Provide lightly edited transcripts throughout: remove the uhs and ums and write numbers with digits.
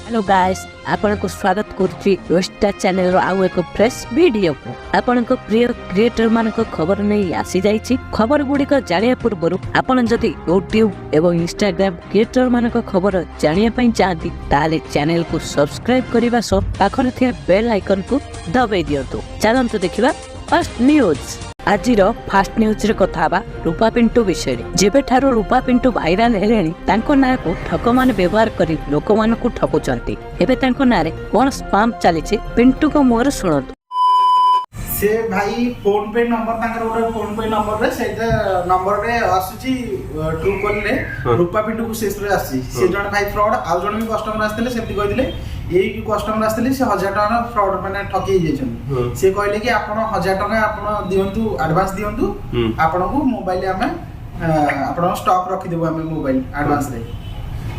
Hello guys, ଆପଣଙ୍କୁ ସ୍ୱାଗତ କରୁଛି ରୋଷ୍ଟା ଚ୍ୟାନେଲର ଆଉ ଏକ ଫ୍ରେଶ୍ ଭିଡ଼ିଓକୁ। ଆପଣଙ୍କ ପ୍ରିୟ କ୍ରିଏଟର ମାନଙ୍କ ଖବର ନେଇ ଆସିଯାଇଛି। ଖବର ଗୁଡ଼ିକ ଜାଣିବା ପୂର୍ବରୁ ଆପଣ ଯଦି ୟୁଟ୍ୟୁବ ଏବଂ ଇନଷ୍ଟାଗ୍ରାମ କ୍ରିଏଟର ମାନଙ୍କ ଖବର ଜାଣିବା ପାଇଁ ଚାହାନ୍ତି, ତାହେଲେ ଚ୍ୟାନେଲକୁ ସବସ୍କ୍ରାଇବ କରିବା ସହ ପାଖରେ ଥିବା ବେଲ୍ ଆଇକନକୁ ଦବାଇ ଦିଅନ୍ତୁ। ଚାଲନ୍ତୁ ଦେଖିବା ଫାର୍ଷ୍ଟ ନ୍ୟୁଜ୍। ଆଜିର ଫାଷ୍ଟ ନ୍ୟୁଜରେ କଥା ହେବା ରୂପା ପିଣ୍ଟୁ ବିଷୟରେ। ଯେବେଠାରୁ ରୂପା ପିଣ୍ଟୁ ଭାଇରାଲ ହେଲେଣି, ତାଙ୍କ ନାଁକୁ ଠକମାନେ ବ୍ୟବହାର କରି ଲୋକମାନଙ୍କୁ ଠକୁଛନ୍ତି। ଏବେ ତାଙ୍କ ନାଁରେ କଣ ସ୍ପାମ ଚାଲିଛି, ପିଣ୍ଟୁଙ୍କ ମୁହଁରୁ ଶୁଣନ୍ତୁ। ସେ ଭାଇ ଫୋନ ପେ ନମ୍ବର, ତାଙ୍କର ଗୋଟେ ଫୋନ ପେ ନମ୍ବରରେ, ସେଇଟା ନମ୍ବରରେ ଆସୁଛି ଟ୍ରୁ କଲରେ। ରୂପା ପିଣ୍ଟୁକୁ ସେଥିରେ ଆସୁଛି। ସେ ଜଣେ ଭାଇ ଫ୍ରଡ୍। ଆଉ ଜଣେ ବି କଷ୍ଟମର ଆସିଥିଲେ, ସେମିତି କହିଥିଲେ। ଏଇ କଷ୍ଟମର ଆସିଥିଲେ, ସେ 1000 ଟଙ୍କାର ଫ୍ରଡ୍, ମାନେ ଠକି ହେଇଯାଇଛନ୍ତି। ସେ କହିଲେ କି ଆପଣ 1000 ଟଙ୍କା ଆପଣ ଦିଅନ୍ତୁ, ଆଡଭାନ୍ସ ଦିଅନ୍ତୁ, ଆପଣଙ୍କୁ ମୋବାଇଲ ଆମେ ଆପଣଙ୍କ ଷ୍ଟକ୍ ରଖିଦେବୁ ଆମେ ମୋବାଇଲ ଆଡଭାନ୍ସରେ।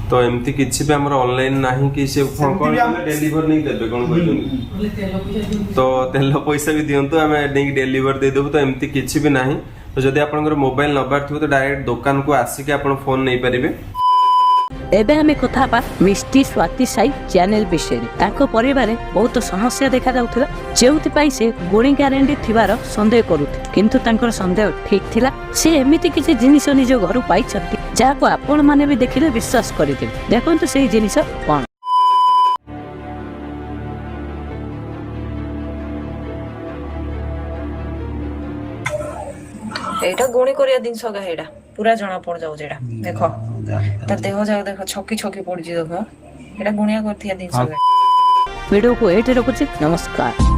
ତ ଏମିତି କିଛି ବି ଆମର ଅନଲାଇନ ନାହିଁ କି ସେ କଣ ସେମିତି ବି ଆମ- ଡେଲିଭର ନେଇକି ଦେବେ କଣ କହିଛନ୍ତି। ତ ତେଲ ପଇସା ବି ଦିଅନ୍ତୁ, ଆମେ ନେଇକି ଡେଲିଭର ଦେଇଦେବୁ। ତ ଏମିତି କିଛି ବି ନାହିଁ। ତ ଯଦି ଆପଣଙ୍କର ମୋବାଇଲ ନବାର ଥିବ, ତ ଡାଇରେକ୍ଟ ଦୋକାନକୁ ଆସିକି ଆପଣ ଫୋନ ନେଇପାରିବେ। ଏବେ ଆମେ କଥା ହେବା ମିଷ୍ଟି ସ୍ୱାତି ସାଇ ଚ୍ୟାନେଲ ବିଷୟରେ। ତାଙ୍କ ପରିବାରରେ ବହୁତ ସମସ୍ୟା ଦେଖାଯାଉଥିଲା, ଯେଉଁଥିପାଇଁ ସେ ଗୁଣି ଗ୍ୟାରେଣ୍ଟି ଥିବାର ସନ୍ଦେହ କରୁଥିଲେ। କିନ୍ତୁ ତାଙ୍କର ସନ୍ଦେହ ଠିକ ଥିଲା। ସେ ଏମିତି କିଛି ଜିନିଷ ନିଜ ଘରୁ ପାଇଛନ୍ତି, ଯାହାକୁ ଆପଣମାନେ ବି ଦେଖିଲେ ବିଶ୍ୱାସ କରିଦେବେ। ଦେଖନ୍ତୁ ସେଇ ଜିନିଷ କଣ। ଏଇଟା ଗୁଣି କରିବା ଜିନିଷ ଗା। ଏଇଟା ପୁରା ଜଣା ପଡି ଯାଉଛି। ଏଇଟା ଦେଖ, ତା ଦେହ ଯାକ ଦେଖ, ଛକି ଛକି ପଡୁଛି ଦେଖ। ଏଇଟା ଗୁଣିଆ କରିଥିବା ଜିନିଷ ଗା। ଭିଡ଼ିଓକୁ ଏଇଠି ରଖୁଛି। ନମସ୍କାର।